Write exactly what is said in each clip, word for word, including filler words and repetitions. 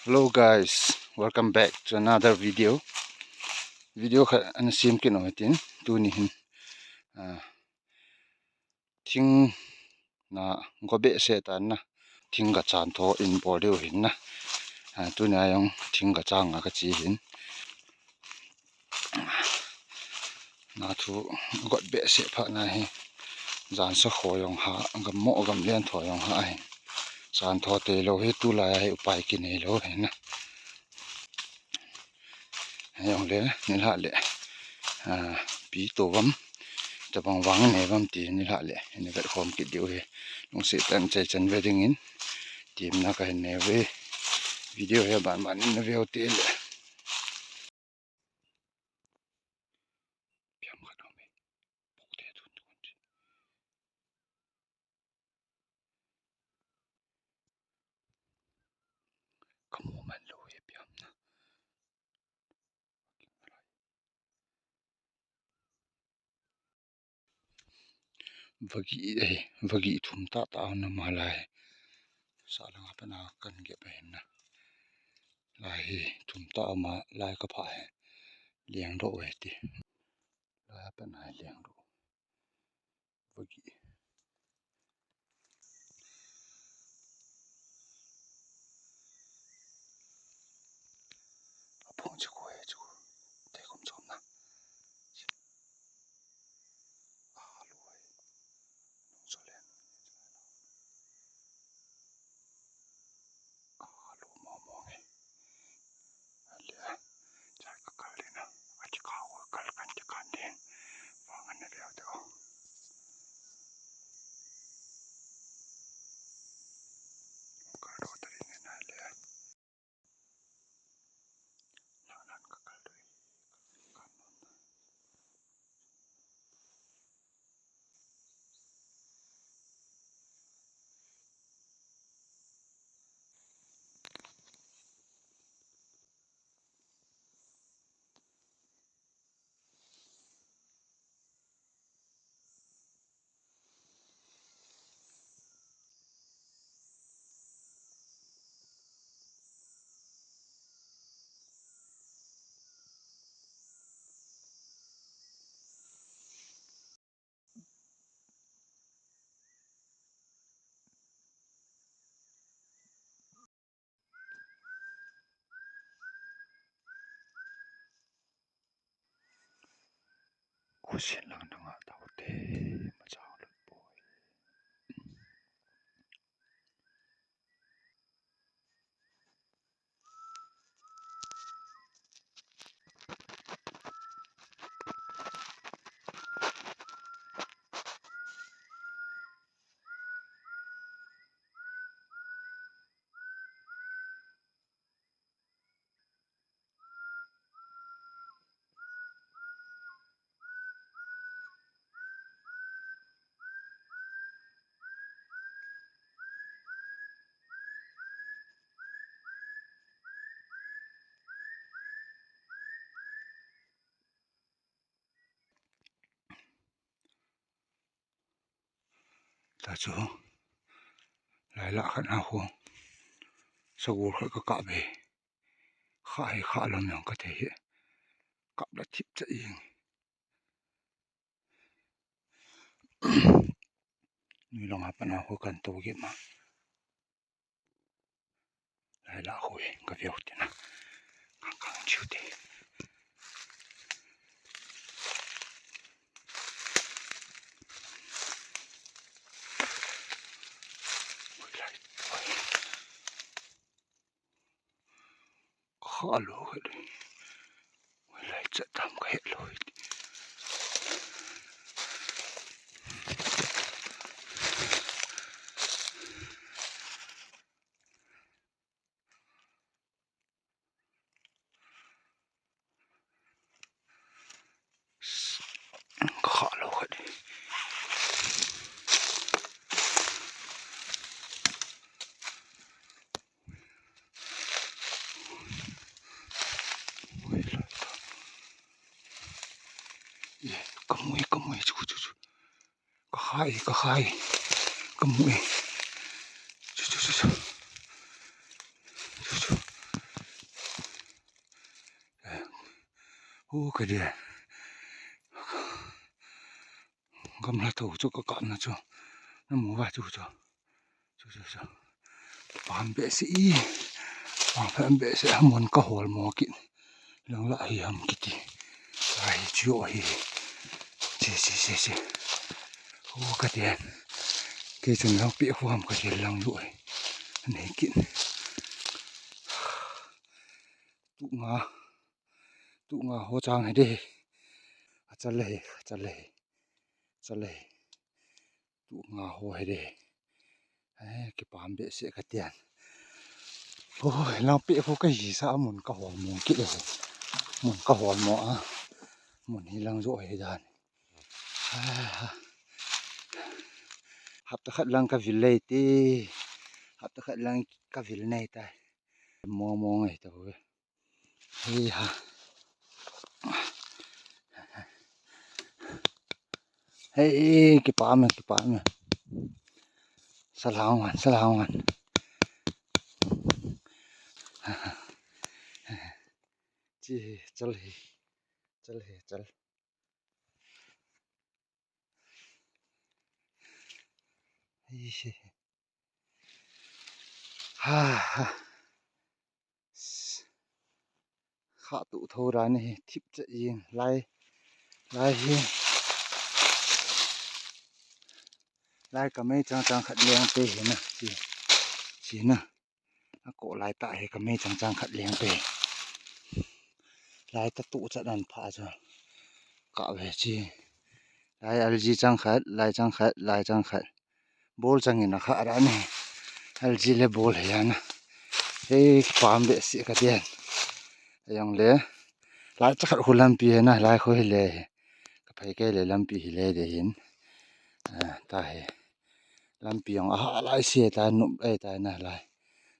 Hello guys, welcome back to another video. Video khat ana sem kit u hitin, tuni hin, ah, thing na go behseh tan na, thing kachan tho in bol diu hin na. Ah, tuni a jong thing kachang a kache hin. Na thu got behseh phat na hi, jan sa kho jong ha, gam mo gam lian tho jong ha hi. Chan tho tei lou hi tulai a hi upai kinei lou hi na. Jong le, nilhah le, ah, pi to vam, tabang vang ne vam ti nilhah le, ni vet khom kit diu hi. Lungset tah in chai chan ve ding in, temna kahin nei uve. Video hi aban ban in na veu te le. Piam khat om e. Pok te tun tun. Kamu man lou e piam na. Vagi, eh, vagi thum tah tah na ma lai. Sa langa pana kan gep ahin na. Lai hi thum tah ma lai ka pha he. Liang do e ti. Lai pana liang do. Vagi. Apong chu ko e chu. Te kom chom na. Alu ai. Nung solen. Alu mo mo nge. Alia. Chai ka kal ding na. Achi ka ko kal kan ti kan ding. Vang an na leo te o. Kal do ta ding na le. Khusin lang nanga taute, machang lut poi. Ta chu, lai lah khat na khu, sagol khat ka kap ve. Kha hi kha lom jong ka thei hi. Kap la thip cha ing. Nui long a pat na khu kan to gim a. Lai lah khu hi ka veu te na. Kang kang chiu te. Ui lai. Kha lo kha de. Lai chat tam ka he lo. Kha lo kha de. Ka mu e, ka mu e, chu, chu, chu. Ka kha e, ka kha e. Ka mu e. Chu, chu, chu, chu. Chu, chu. Hu ka dia. Gamla tho chu ka kap na chu. Na mu va chu chu. Chu chu chu. Pam be si i. Pam be si a mun ka hol mo ki. Lang la hi ham kiti. Ai chu hi. Chi chi chi chi. Hu ka dia. Ke chun lang pe hu ham ka dia lang lu. Nei ki. Tu nga. Tu nga ho chang hi de. A chal le, a chal le. Chal le. Tu nga ho hi de. Eh, kipam be se ka tian. Oh, lang pe ho ka hi sa mun ka hol mo ki le. Mun ka hol mo a. Mun hi lang jo hi dan. Ah. Hapta khat lang ka vil lei ti. Hapta khat lang ka vil nei tai. Mo mo ngai ta ho. Hei ha. Hei, kipam e, kipam e. Salang wan, salang wan. Chi, chal hi. Chal hi, chal. Hei, hei. Ha, ha. Kha tu tho ra ni hi, thip cha yin, lai, lai hi. Lai ka mei chang chang khat leng pe hi na, chi, chi na. A ko lai ta hi ka mei chang chang khat leng pe. Lai ta tu cha dan pha cha. Ka ve chi. Lai algae chang khat, lai chang khat, lai chang khat. Bol chang in a kha ra ni. Algae le bol hi ana. Hei, pam be si ka tian. Ayang le. Lai cha khat khu lampi hi na, lai khu hi le. Ka phai ke le lampi hi le de hin. Ah, ta hi. Lampi ang a ha lai si ta nup ai ta na lai.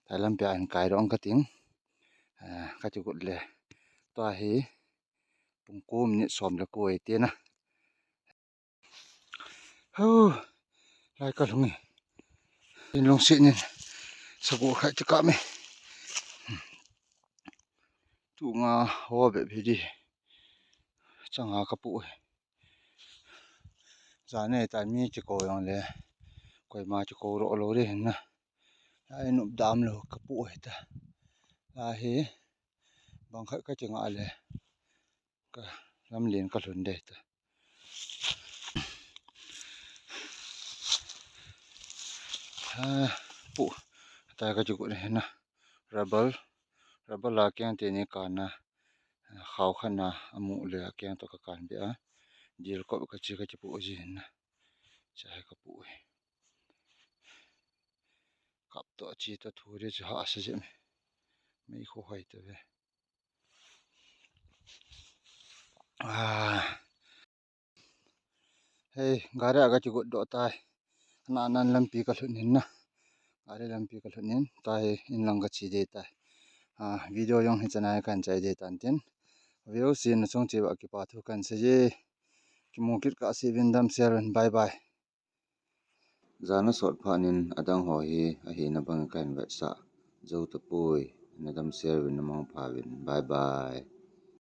Ta lampi an kai rong ka ting. Ah, ka ti kut le. Ta hi. Pung ko minute som le ko ai te na. Ho, lai ka lhung e. In lungset nin, sagu khat ti ka me. Tu nga ho be be di. Changa ka pu e. Jane ta mi ti ko jong le. Koima ti ko ro lo de na. Ai nup dam lo ka pu e ta. Lai hi. Bang khat ka ti nga le. Ka lamlen ka lhun de ta. Ha, pu, ta ka ti ko ne na. Rubber, rubber la keng te ni ka na. Khau khan na, amu le a keng to ka kan be a. Dil ko ka chi ka ti pu ji na. Cha ka pu e. Kap to chi ta thu de cha ha sa je me. Mei khu hai ta ve. Ah. Hei, gari a ka ti got do tai. Ana nan lampi ka lhut nin na. Gari lampi ka lhut nin. Tai in lang ka chi de tai. Ah, video jong hi chana kan chai de tan tin. Video sin na chung chi ba ki pa thu kan se je. Ki mu kit ka si vin dam sel vin. Bye bye. Jana sot pha nin adang ho hi ahina bang kan vetsah. Zo ta pui. Na dam sel vin na mang pha vin. Bye bye.